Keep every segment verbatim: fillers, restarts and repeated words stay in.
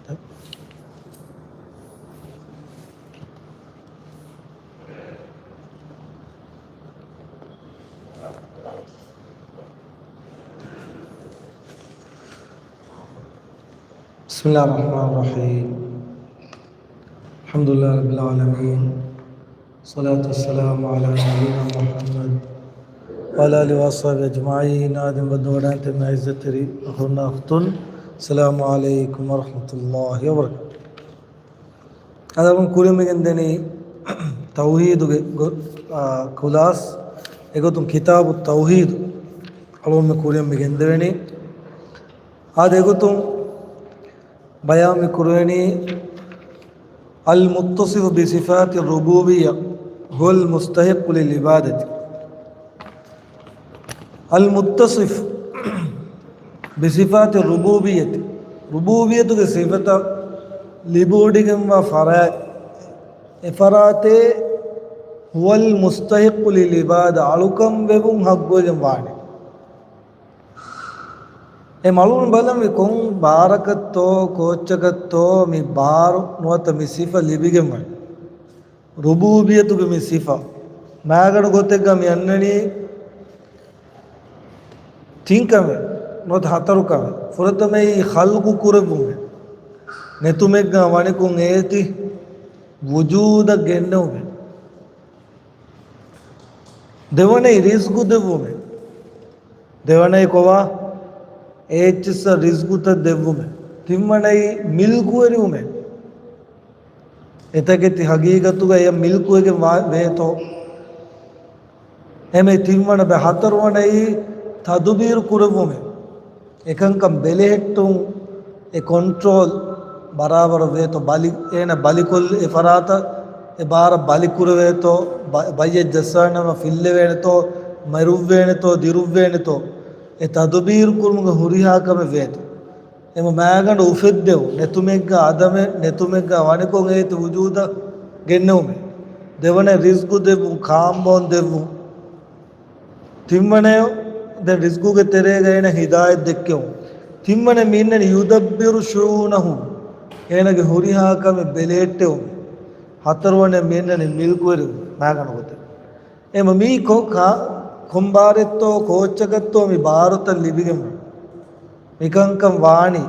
بسم الله الرحمن الرحيم. الحمد لله رب العالمين. الصلاة والسلام على نبينا محمد وعلى آله وصحبه أجمعين. އާދެ، ވަދެ ވަޑައިގަތް އިއްޒަތްތެރި އަޚުންނާ އުޚްތުން، السلام عليكم ورحمة الله وبركاته. އަދި އަޅުން ކުރިމިގެންދެނީ ތައުހީދުގެ ގޮ-، އާ، ކުލާސް. އެގޮތުން ކިތާބު ތައުހީދު އަޅުން މި ކުރިމިގެންދެވެނީ. އާދެ، އެގޮތުން ބަޔާން މި ކުރެވެނީ، المتصف بصفات الربوبية هو المستحق للعبادة. المتصف بصفات الربوبية، ރުބޫބިއްޔަތުގެ ސިފަތައް ލިބިވޮޑިގެންވާ ފަރާތް، އެ ފަރާތެއް، هو المستحق للعبادة، އަޅުކަން ވެވުން ހައްގުވެގެން ވާނެ. އެ އަޅުން ބަލަން މި ކޮން ބާރަކަށްތޯ ކޯއްޗަކަށްތޯ މި ބާރު ނުވަތަ މި ސިފަ ލިބިގެން ވަނީ. ރުބޫބިއްޔަތުގެ މި ސިފަ މާގަނޑު ގޮތެއްގަ މި އަންނަނީ ތިން ކަމެއް ނުވަތަ ހަތަރު ކަމެއް. ފުރަތަމައީ ޚަލްޤު ކުރެއްވުމެއް، ނެތުމެއްގަ ވަނިކޮށް އޭތި ވުޖޫދަށް ގެންނެވުމެއް. ދެވަނައީ ރިޒްގު ދެއްވުމެއް. ދެވަނައީ ކޮބާ؟ އޭއްޗިއްސަށް ރިޒްގުތައް ދެއްވުމެއް. ތިންވަނައީ މިލްކުވެރިވުމެއް. އެތަކެތި ހަގީގަތުގަ އެޔަށް މިލްކުވެގެން ވާ-، ވޭތޯ. އެމެ ތިންވަނަ ބަ-، ހަތަރުވަނައީ ތަދުބީރު ކުރެއްވުމެއް. އެކަންކަން ބެލެހެއްޓުން، އެ ކޮންޓްރޯލް ބަރާބަރަށް ވޭތޯ، ބަލި، އޭނަ ބަލިކޮށްލި އެ ފަރާތަށް އެ ބާރަށް ބަލި ކުރެވޭތޯ، ބަ-، ބައްޔެއް ޖައްސާނަމަ ފިއްލެވޭނެތޯ، މެރުއްވޭނެތޯ، ދިރުއްވޭނެތޯ، އެ ތަދުބީރު ކުރުމުގެ ހުރިހާ ކަމެއް ވޭތޯ. އެމަ މާގަނޑު އުފެއްދެވުން، ނެތުމެއްގަ އަދަމެއް، ނެތުމެއްގަ ވަނިކޮށް އޭތި ވުޖޫދަށް ގެންނެވުމެއް. ދެވަނަ ރިޒްގު ދެއްވުން، ކާންބޯން ދެއްވުން. ތިންވަނަޔަށް ދެން ރިޒްގުގެ ތެރޭގަ އޭނަ ހިދާޔަތް ދެއްކެވުން. ތިންވަނަ މި އިންނަނީ يدبر شؤونه، އޭނަގެ ހުރިހާ ކަމެއް ބެލެހެއްޓެވުން. ހަތަރުވަނަ މި އިންނަނީ މިލްކުވެރިވުން މާގަނޑު ގޮތެއް. އެމަ މީ ކޮ-، ކާ-، ކޮންބާރެއްތޯ ކޯއްޗަކަށްތޯ މި ބާރުތައް ލިބިގެން މިކަންކަން ވާނީ؟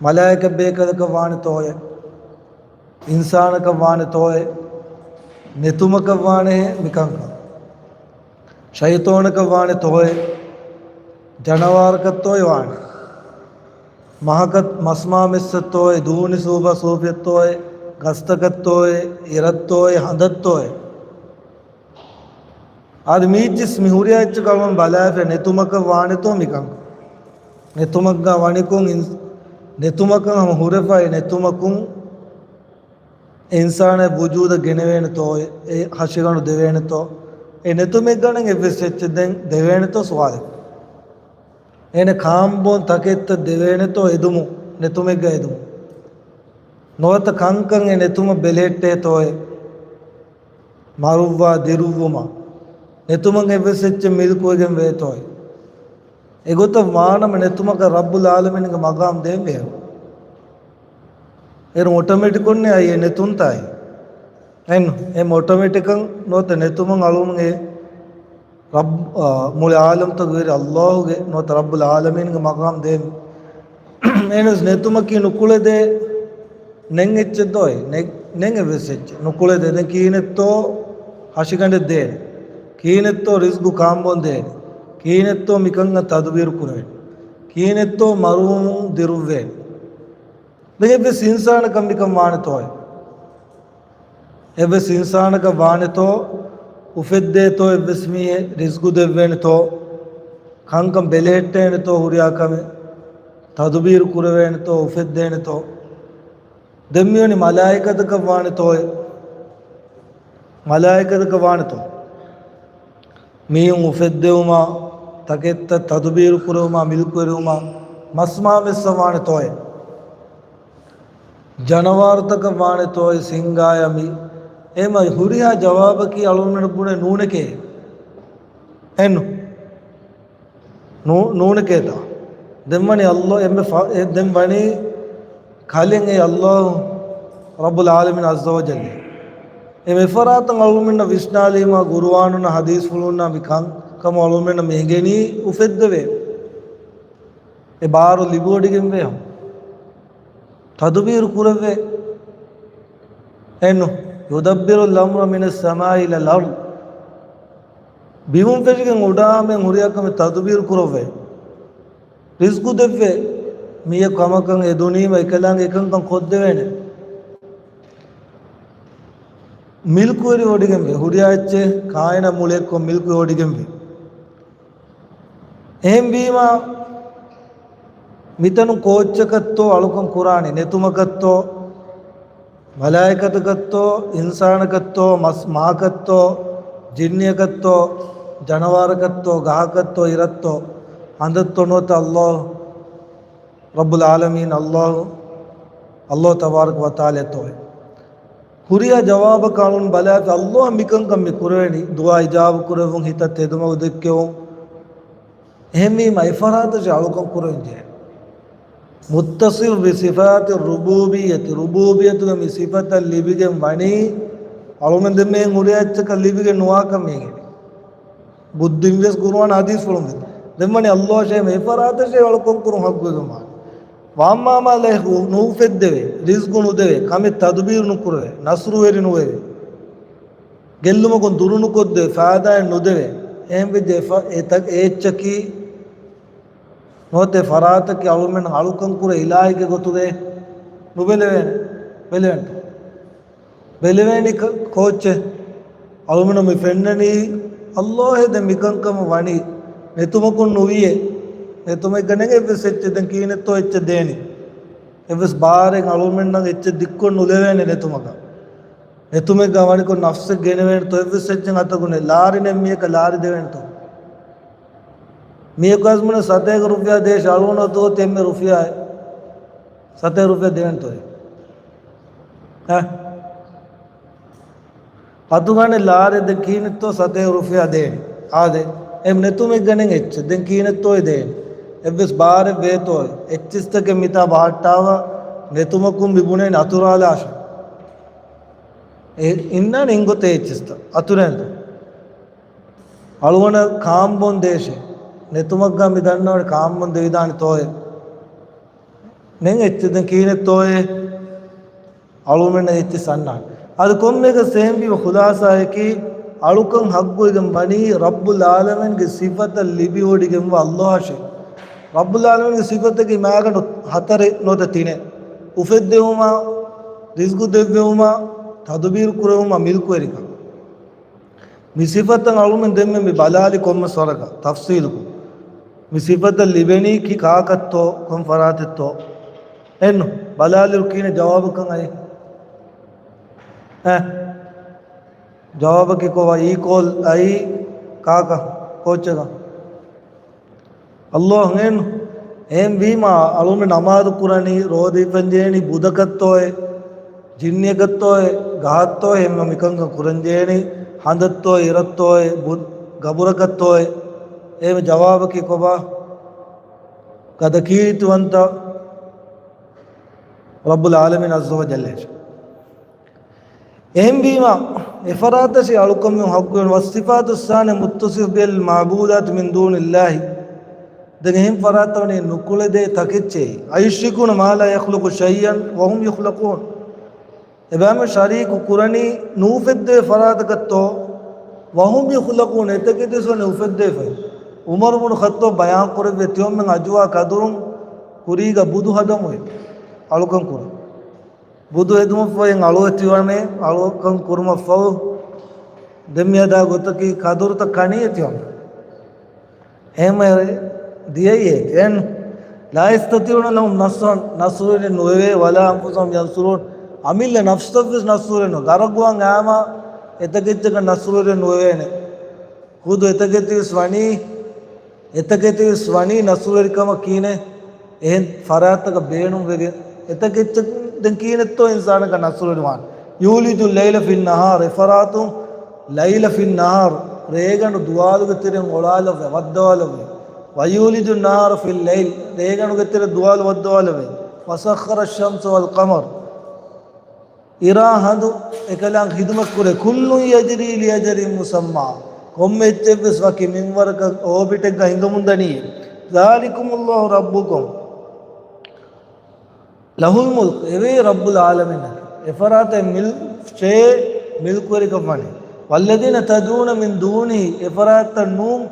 މަލާއިކަ ބޭކަލަކަށް ވާނެތޯއޭ؟ އިންސާނަކަށް ވާނެތޯއޭ؟ ނެތުމަކަށް ވާނެހޭ މިކަންކަން؟ ޝައިޠޯނަކަށް ވާނެތޯއޭ؟ ޖަނަވާރަކަށްތޯއޭ ވާނެ؟ މަހަކަށް، މަސްމާ މެއްސަށްތޯއޭ؟ ދޫނި ސޫފާ ސޫފިއަށްތޯއޭ؟ ގަސްތަކަށްތޯއޭ؟ އިރަށްތޯއޭ؟ ހަނދަށްތޯއޭ؟ އަދި މީއްޗިސް މި ހުރިހާ އެއްޗަކަށް އަޅުން ބަލާފަ ނެތުމަކަށް ވާނެތޯ މިކަން؟ ނެތުމަކަށް ވަނިކޮށް އިން-، ނެތުމަކަށް ހަމަ ހުރެފައި ނެތުމަކުން އިންސާނާ ވުޖޫދަށް ގެނެވޭނެތޯ، އެ ހަށިގަނޑު ދެވޭނެތޯ، އެ ނެތުމެއްގަނޑަށް އެއްވެސް އެއްޗެއް ދެން ދެވޭނެތޯ ސުވާލެއް. އޭނަ ކާންބޯން ތަކެއްތައް ދެވޭނެތޯ އެދުމު، ނެތުމެއްގަ އެދުމު. ނުވަތަ ކަންކަން އެ ނެތުމަށް ބެލެހެއްޓޭތޯއެ. މަރުއްވާ ދިރުއްވުމަށް ނެތުމަށް އެއްވެސް އެއްޗެއް މިލްކުވެގެން ވޭތޯއެ. އެގޮތަށް ވާނަމަ ނެތުމަކަށް ރައްބުލް އާލަމީންގެ މަގާމް ދޭން ބޭނުން. އޭރު އޮޓޮމެޓިކުންނޭ އައި އެ ނެތުންތާއި. އެން، އެ އޮޓޮމެޓިކަށް ނުވަތަ ނެތުމަށް އަޅުން އެ ރައްބް، އާ، މުޅި އާލަމްތަކުގެ ވެރި އައްލާހުގެ ނުވަތަ ރައްބުލް އާލަމީންގެ މަގާމް ދޭން. އެހެނަސް ނެތުމަކީ ނުކުޅެދޭ ނެތް އެއްޗެއް ދޯއި؟ ނެ-، ނެތް އެއްވެސް އެއްޗެއް. ނުކުޅެދޭ. ދެން ކީނެއްތޯ ހަށިގަނޑެއް ދޭނެ؟ ކީނެއްތޯ ރިޒްގު ކާންބޯން ދޭނެ؟ ކީނެއްތޯ މިކަންކަން ތަދުބީރު ކުރެވޭނެ؟ ކީނެއްތޯ މަރުވުމުން ދިރުއްވޭނެ؟ ދެން އެއްވެސް އިންސާނަކަށް މިކަން ވާނެތޯއެ؟ އެއްވެސް އިންސާނަކަށް ވާނެތޯ، އުފެއްދޭތޯ އެއްވެސް މީހެއް، ރިޒްގު ދެއްވޭނެތޯ، ކަންކަން ބެލެހެއްޓޭނެތޯ، ހުރިހާ ކަމެއް ތަދުބީރު ކުރެވޭނެތޯ، އުފެއްދޭނެތޯ؟ ދެން މިވަނީ މަލާއިކަތަކަށް ވާނެތޯއެ؟ މަލާއިކަތަކަށް ވާނެތޯ؟ މީހުން އުފެއްދެވުމާ، ތަކެއްތައް ތަދުބީރު ކުރެވުމާ، މިލްކުވެރިވުމާ، މަސްމާ މެއްސަށް ވާނެތޯއެ؟ ޖަނަވާރުތަކަށް ވާނެތޯއެ؟ ސިންގާޔަށް މި އެމަ ހުރިހާ ޖަވާބަކީ އަޅުގަނޑު ބުނެ ނޫނެކޭ. އެން ނޫ-، ނޫނެކޭތާ؟ ދެން ވަނީ އައްލޯ އެންމެ ފަ-، އެ ދެން ވަނީ ކަލޭ އެ ﷲ ރައްބުލް ޢާލަމީން ޢައްޒަ ވަޖައްލަ. އެ މިފަރާތަށް އަޅުމެންނަށް ވިސްނާލީމާ، ޤުރުއާނުންނާ ޙަދީޘްފުޅުންނާ މި ކަންކަމު އަޅުމެންނަށް މިހިނގެނީ އުފެއްދެވޭ. އެ ބާރު ލިބިވޮޑިގެންވޭ. ތަދުބީރު ކުރެވޭ. އެންނު، يدبر الأمر من السماء إلى الأرض. ބިމުން ފެށިގެން އުޑާމެން ހުރިހާ ކަމެއް ތަދުބީރު ކުރައްވޭ. ރިޒްޤު ދެއްވޭ. މިޔަ ކަމަކަށް އެ ދުނީމަ އެކަލާނގެ އެކަންކަން ކޮށްދެވޭނެ. މިލްކުވެރިވޮޑިގެންވޭ. ހުރިހާ އެއްޗެއް ކާއިނާ މުޅިއެއްކޮށް މިލްކުވެވޮޑިގެންވޭ. އެހެންވީމާ، މިތަނު ކޯއްޗަކަށްތޯ އަޅުކަން ކުރާނީ؟ ނެތުމަކަށްތޯ، މަލާއިކަތަކަށްތޯ، އިންސާނަކަށްތޯ، މަސް މާކަށްތޯ، ޖިންނިއަކަށްތޯ، ޖަނަވާރަކަށްތޯ، ގަހަކަށްތޯ، އިރަށްތޯ، ހަނދަށްތޯ ނުވަތަ ﷲ ރައްބުލް ޢާލަމީން، ﷲ، ﷲ ތަބާރަކަ ވަތަޢާލާތޯއޭ؟ ހުރިހާ ޖަވާބަކަށް އަޅުން ބަލާފި ﷲ އަށް މިކަންކަން މި ކުރެވެނީ، ދުޢާ އިޖާބަ ކުރެއްވުން، ހިތަށް ތެދުމަގު ދެއްކެވުން. އެހެންވީމަ އެފަރާތަށް އަޅުކަން ކުރެވެން ޖެހޭ. متصف بصفات الربوبية، ރުބޫބިއްޔަތުގެ މި ސިފަތައް ލިބިގެން ވަނީ، އަޅުމެން ދެންމެ ހުރިހާ އެއްޗަކަށް ލިބިގެން ނުވާކަން މިހިނގެނީ. ބުއްދިން ވެސް ޤުރުއާން ޙަދީޘްފުޅުން ވެސް. ދެންވަނީ ﷲ އަށޭ މި އެފަރާތަށޭ އަޅުކަން ކުރުން ޙައްޤުވެގެންވާނެ. وأما ما لا يخ-، ނުއުފެއްދެވޭ، ރިޒްޤު ނުދެވޭ، ކަމެއް ތަދުބީރު ނުކުރެވޭ، ނަޞްރުވެރި ނުވެވޭ، ގެއްލުމަކުން ދުރު ނުކޮށްދެވޭ، ފައިދާއެއް ނުދެވޭ، އެހެންވެއްޖެ އެފަ-، އެތަ-، އެ އެއްޗަކީ ނުވަތަ އެ ފަރާތަކީ އަޅުމެން އަޅުކަން ކުރޭ އިލާހެއްގެ ގޮތުގައޭ؟ ނުބެލެވޭނެ. ބެލެވޭނެތަ؟ ބެލެވޭނީ ކ-، ކޯއްޗެއް؟ އަޅުމެންނަށް މި ފެންނަނީ ﷲ އޭ ދެން މިކަންކަމަށް ވަނީ. ނެތުމަކުން ނުވިޔޭ. ނެތުމެއްގަ ނެތް އެއްވެސް އެއްޗެއް. ދެން ކިހިނެއްތޯ އެއްޗެއް ދޭނީ؟ އެއްވެސް ބާރެއް އަޅުމެންނަށް އެއްޗެއް ދިއްކޮށް ނުލެވޭނެ ނެތުމަކަށް. ނެތުމެއްގަ ވަނިކޮށް ނަފްސެއް ގެނެވޭނެތޯ؟ އެއްވެސް އެއްޗެއް އަތަކު ނެތް. ލާރި ނެތް މީހަކަށް ލާރި ދެވޭނެތޯ؟ މީހަކު އަޒްމުނެ ސަތޭކަ ރުފިޔާ ދޭށޭ، އަޅުގަނޑު އަތުގަ އޮތީ އެންމެ ރުފިޔާއެއް. ސަތޭކަ ރުފިޔާ ދެވޭނެތޯ؟ އެ؟ އަތުގަ ނެތް ލާރި. ދެން ކިހިނެއްތޯ ސަތޭކަ ރުފިޔާ ދޭނީ؟ އާދެ. އެ ނެތުމެއްގަ ނެތް އެއްޗެއް. ދެން ކިހިނެއްތޯ އެ ދޭނީ؟ އެއްވެސް ބާރެއް ވޭތޯ؟ އެއްޗިސްތަކެއް މިތާ ބަހައްޓާފަ ނެތުމަކުން މި ބުނޭނީ އަތުރާލާށޭ. އެ އިންނާނެ އިންގޮތަށް އެއްޗިސްތައް. އަތުރޭނެތޯ؟ އަޅުގަނޑަށް ކާންބޯން ދޭށޭ. ނެތުމަށްގަ މި ދަންނަވަނީ ކާންބޯން ދެވިދާނެތޯއޭ؟ ނެތް އެއްޗެއް. ދެން ކިހިނެއްތޯއޭ؟ އަޅުމެންނަށް އެއްޗެއް އަންނާނެ. އަދި ކޮންމެއަކަސް އެހެންވީމަ ޚުލާޞާއަކީ، އަޅުކަން ޙައްޤުވެގެން ވަނީ ރައްބުލް ޢާލަމީންގެ ސިފަތައް ލިބިވޮޑިގެންވާ ﷲ އަށޭ. ރައްބުލް ޢާލަމީންގެ ސިފަތަކީ މާގަނޑު ހަތަރެއް ނުވަތަ ތިނެއް. އުފެއްދެވުމާ، ރިޒްޤު ދެއްވެވުމާ، ތަދުބީރު ކުރެވުމާ، މިލްކުވެރިކަން. މި ސިފަތައް އަޅުމެން ދެންމެ މި ބަލާލި ކޮންމެސް ވަރަކަށް ތަފްޞީލުކޮށް. މި ސިފަތައް ލިބެނީ ކި ކާކަށްތޯ، ކޮން ފަރާތެއްތޯ؟ އެންނު ބަލާލިއިރު ކިހިނެއް ޖަވާބަކަށް އައީ؟ އެ؟ ޖަވާބަކީ ކޮބާ؟ އީކޯލް އައީ ކާކަށް؟ ކޯއްޗަކަށް؟ ﷲ އަށް. އެހެން ވީމާ، އަޅުމެން ނަމާދު ކުރަނީ، ރޯދަ ހިފަން ޖެހެނީ ބުދަކަށްތޯއޭ، ޖިންނިއަކަށްތޯއޭ، ގަހަށްތޯއޭ، އެހެންމަ މިކަންކަން ކުރަން ޖެހެނީ ހަނދަށްތޯއޭ، އިރަށްތޯއޭ، ބު-، ގަބުރަކަށްތޯއޭ؟ އެހެން ޖަވާބަކީ ކޮބާ؟ ގަދަ ކީރިތިވަންތަ ރައްބުލް ޢާލަމީން ޢައްޒަ ވަޖައްލައަށް. އެހެންވީމާ، އެފަރާތަށޭ އަޅުކަން މި ޙައްޤުވެން. والصفات الثانية متصف بها المعبودات من دون الله. ދެން އެހެން ފަރާތަށް ވަނީ ނުކުޅެދޭ ތަކެއްޗޭ. أيشركون ما لا يخلق شيئا وهم يخلقون. އެބައިމީހުން ޝަރީކު ކުރަނީ ނުއުފެއްދެވޭ ފަރާތަކަށްތޯ؟ وهم يخلقون، އެތަކެތިވެސް ވަނީ އުފެއްދެވިފައި. ޢުމަރު ބުނު ޚައްޠާބް ބަޔާން ކުރެއްވި ތިމަންމެން އަޖުވާ ޤަދުރުން ކުރީގަ ބުދު ހަދަމުވެ އަޅުކަން ކުރުން. ބުދު ހެދުމަށްފަހު އަޅުވެތިވާނެ، އަޅުކަން ކުރުމަށްފަހު ދެން މިއަދާ ގޮތަކީ ޤަދުރުތައް ކަނީ އެތިވަން. އެހެންމެ ދިޔައީ އެ އެން. لا يستطيعون لهم نصرا، ނަޞްރުވެރި ނުވެވޭ، ولا أنفسهم ينصرون، އަމިއްލަ ނަފްސަށްވެސް ނަޞްރުވެރި ނުވެ. ޣަރަޤުވާން އާމާ އެތަކެއްޗަކަށް ނަޞްރުވެރި ނުވެވޭނެ. ޚުދު އެތަކެތިވެސް ވަނީ، އެތަކެތިވެސް ވަނީ ނަޞްރުވެރިކަމަށް ކިހިނެއް؟ އެހެން ފަރާތަކަށް ބޭނުންވެގެން. އެތަކެއްޗަކު ދެން ކިހިނެއްތޯ އިންސާނަކަށް ނަޞްރުވެރިވާން؟ يولج الليل في النهار، އެފަރާތުން، ليل في النهار، ރޭގަނޑު ދުވާލުގެ ތެރެއިން އޮޅާލައްވަ، ވައްދަވާލައްވަ. ويولج النهار في الليل، ރޭގަނޑުގެ ތެރެ ދުވާލު ވައްދަވާލައްވަ. وسخر الشمس والقمر، އިރާ ހަނދު އެކަލާނގެ ޚިދުމަތް ކުރޭ. كل يجري لأجل مسمى، ކޮންމެ އެއްޗެއްވެސް ވަކި މިންވަރަކަށް އޯބިޓެއްގަ ހިނގަމުންދަނީ. ذلكم الله ربكم له الملك، އެވެ ރައްބުލް ޢާލަމީން. އެފަރާތަށް މިލް ޝޭ މިލްކުވެރިކަން ވަނީ. والذين تدعون من دونه، އެފަރާތަށް ނޫން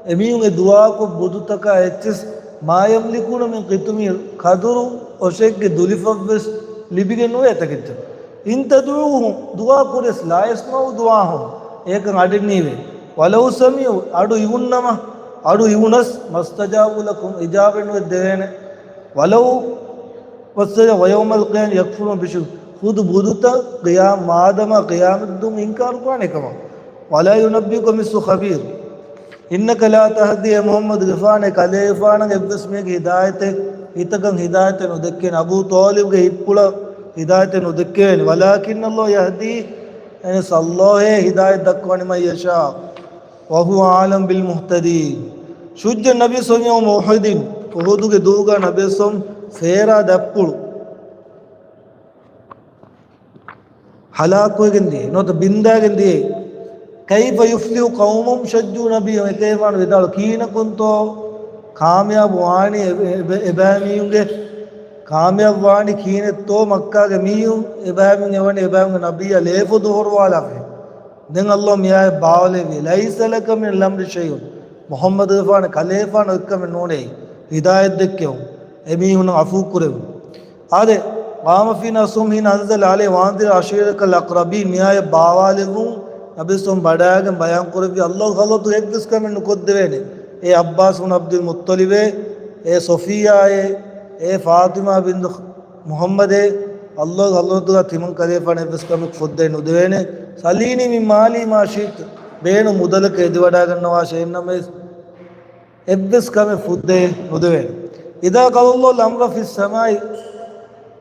އެމީހުން އެ ދުޢާކޮށް ބުދުތަކާ އެއްޗިސް، ما يملكون من قطمير، ކަދުރު އޮށެއްގެ ދުލިފަށްވެސް ލިބިގެން ނުވޭ އެތަކެއްޗެއް. إن تدعوهم، ދުޢާ ކުރިޔަސް، لا يسمعوا دعاءهم، އެކަން އަޑެއް ނީވޭ. ولو سمعوا، އަޑު އިވުންނަމަ، އަޑު އިވުނަސް، ما استجابوا لكم، އިޖާބަ ނުވެ ދެވޭނެ. ولو، ވައްސަޖަ، ويوم القيامة يكفرون بالشرك، ޚުދު ބުދުތައް ޤިޔާ، މާދަމާ ޤިޔާމަތްދުން އިންކާރު ކުރާނެ ކަމަށް. ولا ينبئك مثل خبير. إنك لا تهدي، އޭ މުޙައްމަދުގެފާނޭ، ކަލޭގެފާނަށް އެއްވެސް މީހެއްގެ ހިދާޔަތެއް، ހިތަކަށް ހިދާޔަތެއް ނުދެއްކޭނެ. އަބޫ ޠާލިބްގެ ހިތްޕުޅަށް ހިދާޔަތެއް ނުދެއްކޭނެ. ولكن الله يهدي، އެހެނަސް ﷲ އެ ހިދާޔަތް ދައްކަވަނީ، من يشاء وهو أعلم بالمهتدين. شج النبي صلى الله عليه وسلم يوم أحد، އުޙުދުގެ ދުވުގަ ނަބީ ސޮން ފޭރާ ދަތްޕުޅު ހަލާކުވެގެން ދިޔައީ، ނުވަތަ ބިންދާގެން ދިޔައީ. كيف يفلح قوم شجوا نبيهم، އެކަލޭގެފާނު ވިދާޅު، ކިހިނަކުންތޯ ކާމިޔާބު ވާނީ އެ، އެ، އެބައިމީހުންގެ، ކާމިޔާބު ވާނީ ކިހިނެއްތޯ މައްކާގެ މީހުން އެބައިމީހުން އެވަނީ އެބައިމީހުންގެ ނަބިއްޔާ ލޭފުށް ދުހުރުވާލާފައި. ދެން ﷲ މިއާޔަތް ބާވަލެއްވި، ليس لك من الأمر شيء، މުޙައްމަދުގެފާނު ކަލޭފާނު އޮތްކަމެއް ނޫނޭ ހިދާޔަތް ދެއްކެވުން، އެމީހުންނަށް ޢަފޫ ކުރެވުން. އާދެ، قام فينا رسول حين أنزل عليه وأنذر عشيرتك الأقربين، މިއާޔަތް ބާވާލެއްވުން، ނަބީ ސޮން ބަޑާގެން ބަޔާން ކުރެއްވި، ﷲ ޙަޟްރަތު އެއްވެސް ކަމެއް ނުކޮށްދެވޭނެ. އޭ ޢައްބާސް ބުން ޢަބްދުލް މުއްޠަލިބޭ، އޭ ޞަފިއްޔާއޭ، އޭ ފާޠިމާ ބިންތު މުޙައްމަދޭ، ﷲ ޙަޟްރަތުގަ ތިމަން ކަލޭފާނަށް އެއްވެސް ކަމެއް ފޮއްދައެއް ނުދެވޭނެ. سليني من مالي ما شئت، ބޭނުން މުދަލަކަށް އެދިވަޑައިގަންނަވާށޭ، އެހެންނަމަވެސް އެއްވެސް ކަމެއް ފުއްދައެއް ނުދެވޭނެ. إذا قضى الله الأمر في السماء،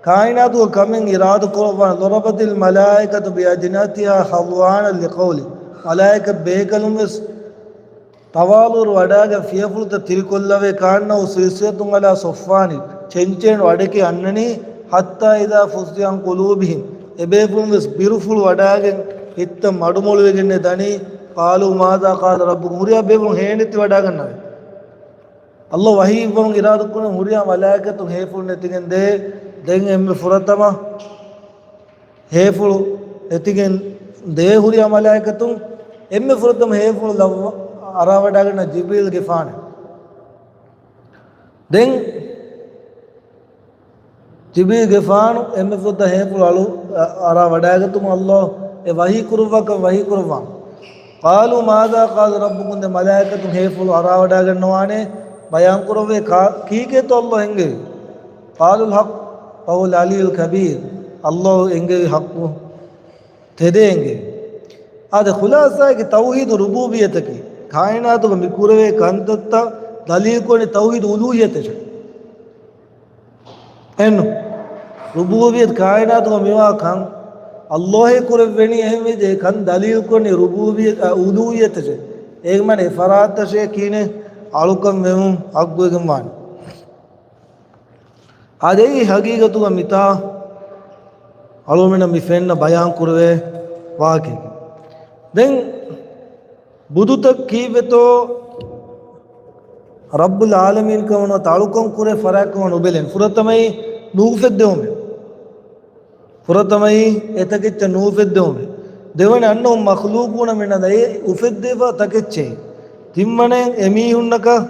ކާއިނާތުގަ ކަމެއް އިރާދަ ކުރައްވާނެ، ضربت الملائكة بأجنحتها خضعانا لقوله، މަލާއިކަ ބޭކަލުން ވެސް ތަވާޟުޢުވެ ވަޑައިގެން ފިޔަފުޅުތައް ތިރިކޮށްލަވޭ، كأنه سلسلة على صفوان، ޗެންޗެން ވަޑެކޭ އަންނަނީ، حتى إذا فزع عن قلوبهم، އެބޭފުޅުން ވެސް ބިރުފުޅު ވަޑައިގެން ހިތްތައް މަޑުމޮޅުވެގެންނޭ ދަނީ، قالوا ماذا قال ربكم، ހުރިހާ ބޭފުޅުން ހޭނެތި ވަޑައިގަންނަވައި. ﷲ ވަޙީ އިއްވަމުން އިރާދަ ކުރަން ހުރިހާ މަލާއިކަތުން ހޭފުޅު ނެތިގެން ދޭ. ދެން އެންމެ ފުރަތަމަ ހޭފުޅު ނެތިގެން ދޭ ހުރިހާ މަލާއިކަތުން، އެންމެ ފުރަތަމަ ހޭފުޅު ލައްވަ، އަރާވަޑައިގަންނަ ޖިބްރީލްގެފާނެ. ދެން ޖިބްރީލްގެފާނު އެންމެ ފުރަތަމަ ހޭފުޅު އަޅު، އަ، އަރާވަޑައިގަތުމަށް ﷲ އެ ވަޙީ ކުރައްވާކަން ވަޙީ ކުރައްވާ. قالوا ماذا قال ربكم، ދެން މަލާއިކަތުން ހޭފުޅު އަރާވަޑައިގަންނަވާނެ ބަޔާން ކުރައްވޭ، ކާ، ކީކޭތޯ ﷲ އެންގެވީ؟ قالوا الحق وهو العلي الكبير، ﷲ އެންގެވީ ޙައްޤު ތެދޭ އެނގޭ. އާދެ، ޚުލާޞާއަކީ ތައުޙީދު ރުބޫބިއްޔަތަކީ، ކާއިނާތުގަ މި ކުރެވޭ ކަންތައްތައް ދަލީލްކުރަނީ ތައުޙީދު އުލޫހިއްޔަތަށޭ. އެންނު، ރުބޫބިއްޔަތު ކާއިނާތުގަ މިވާ ކަން ﷲ އޭ ކުރެއްވެނީ، އެހެންވެއްޖެ އެ ކަން ދަލީލްކުރަނީ ރުބޫބިއްޔަތު، އަ، އުލޫހިއްޔަތަށޭ. އޭގެ މާނަ އެ ފަރާތަށޭ ކީނެ އަޅުކަން ވެމުން ޙައްޤުވެގެން ވާނެ. އާދެ، އެއީ ހަގީގަތުގަ މިތާ އަޅުމެނަށް މި ފެންނަ ބަޔާން ކުރެވޭ ވާހަކައެއް. ދެން ބުދުތައް ކީއްވެތޯ ރައްބުލް ޢާލަމީން ކަމަށް ނުވަތަ އަޅުކަން ކުރޭ ފަރާތް ކަމަށް ނުބެލެން. ފުރަތަމައީ ނުއުފެއްދެވުމެއް. ފުރަތަމައީ އެތަކެއްޗަށް ނުއުފެއްދެވުމެއް. ދެވަނަ أنهم مخلوقون من عدم، އެ އުފެއްދެވިފަ ތަކެއްޗެއް. ތިންވަނައިން އެމީހުންނަކަށް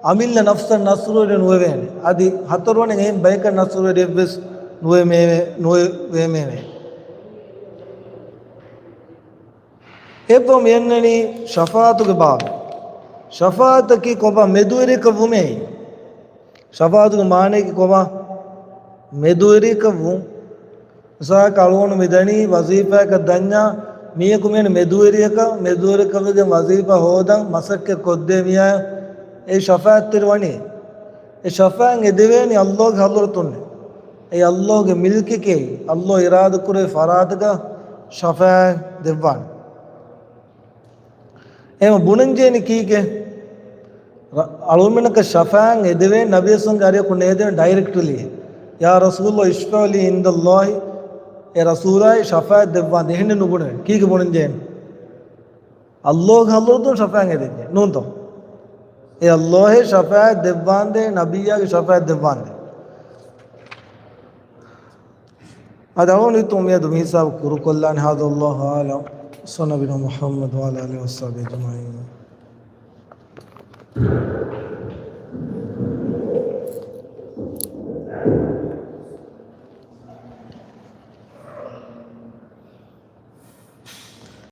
އަމިއްލަ ނަފްސަށް ނަޞްރުވެރި ނުވެވޭނެ. އަދި ހަތަރުވަނައިން އެހެން ބަޔަކަށް ނަޞްރުވެރިއެއްވެސް ނުވެ މޭވެ، ނުވެވޭމޭވެ. އެއްވަމު އެންނަނީ ޝަފާޢަތުގެ ބާބެއް. ޝަފާޢަތަކީ ކޮބާ؟ މެދުވެރިޔަކަށް ވުމޭ. ޝަފާޢަތުގެ މާނައަކީ ކޮބާ؟ މެދުވެރިޔަކަށް ވުން. މިސާލަކަށް އަޅުގަނޑު މިދަނީ ވަޒީފާއަކަށް ދަންޏާ މީހަކު މިއަންނަނީ މެދުވެރިޔަކަށް، މެދުވެރިކަމެއް ދެން ވަޒީފާ ހޯދަން މަސައްކަތް ކޮށްދޭ މިއާ އެ ޝަފާޢަތްތެރި ވަނީ. އެ ޝަފާޢަތް އެދެވޭނީ ﷲގެ ޙަޟްރަތުންނޭ. އެ ﷲގެ މިލްކެކޭ، ﷲ އިރާދަކުރެއްވި ފަރާތަކަށް ޝަފާޢަތް ދެއްވާނެ. އެހެން ބުނަންޖެހެނީ ކީކޭ؟ ރަ-، އަޅުމެންނަކަށް ޝަފާޢަތް އެދެވޭނީ ނަބީ ސައްސަލާމްގެ އަރިއަކު ނޭދެވޭނީ ޑައިރެކްޓްލީ. ޔާ ރަސޫލު އިޝްފަޢު ލީ ޢިންދަﷲ، އޭ ރަސޫލާއި ޝަފާޢަތް ދެއްވާނދޭ. އެހެން ނުބުނެ. ކީކޭ ބުނެންޖެހޭނެ؟ ﷲ ގެ ޙަޟްރަތުން ޝަފާޢަތް ދެންޖެހޭ ނޫންތޯ؟ އޭ ﷲ އޭ ޝަފާޢަތް ދެއްވާނދޭ، ނަބިއްޔާގެ ޝަފާޢަތް ދެއްވާނދޭ. އަދި އަޅުގަނޑު ހިތުން މިއަދު މި ހިސާބު ކުރުކޮށްލާނެ. هذا والله أعلم. صلى الله على محمد وعلى آله وصحبه أجمعين.